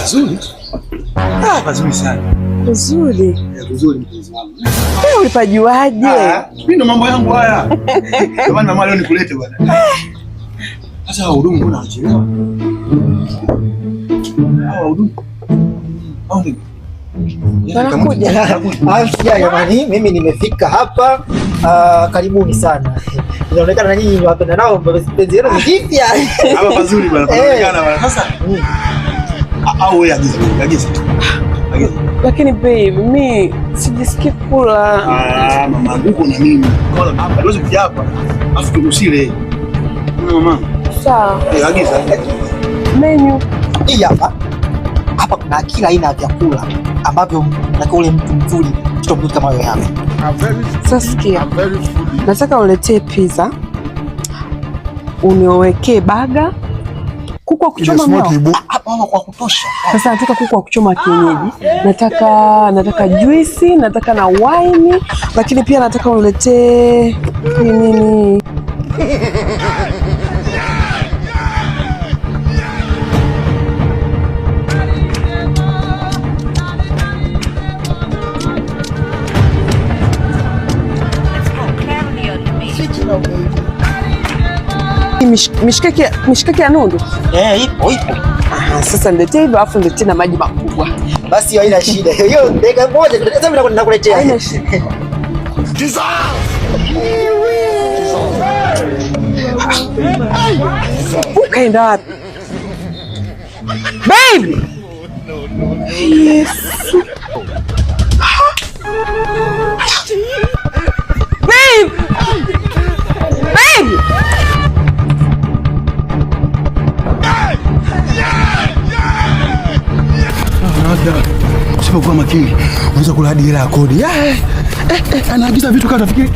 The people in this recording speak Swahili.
Pazuri. Ah, pazuri sana. Pazuri. Pazuri mpenzi wangu. Wewe ulipajuaje? Ah, mimi ndo mambo yangu haya. Ndio maana mama leo nikulete bwana. Sasa wahudumu mbona wanachelewa? Hao wahudumu. Hao ndio. Wanakuja. Afya jamani, mimi nimefika hapa. Karibuni sana. Inaonekana na nyinyi ni wapenda nao penzi yenu ni jipya. Hapa pazuri bwana, panaonekana bwana. Sasa au wewe agiza, agiza. Agiza. Lakini babe, mi sijisikii kula. Ah, mama uko na mimi. Kwa hapa huwezi kuja hapa. Afu tukusile. Mama. Sawa. Eh, agiza. Menu. Hii hapa. Hapa kuna kila aina ya vyakula ambavyo na ule mtu mzuri, mtoto mzuri kama wewe hapa. Sasa sikia. Nataka uletee pizza. Uniwekee baga. Kuku wa kuchoma mnao? Hapa mama kwa kutosha. Sasa nataka kuku wa kuchoma kienyeji. Nataka juisi, nataka na wine, lakini pia nataka uniletee nini? Mishikaki ya nundu. Eh, ipo ipo. Aha, sasa niletee hivyo afu niletee na maji makubwa. Basi haina shida. Hiyo dakika moja sasa mimi nakuletea. Haina shida. Ukaenda wapi? Baby! Yesu. Babe! Babe! Usipokuwa makini unaweza kula hadi hela ya kodi. Anaagiza vitu kama utafikiri.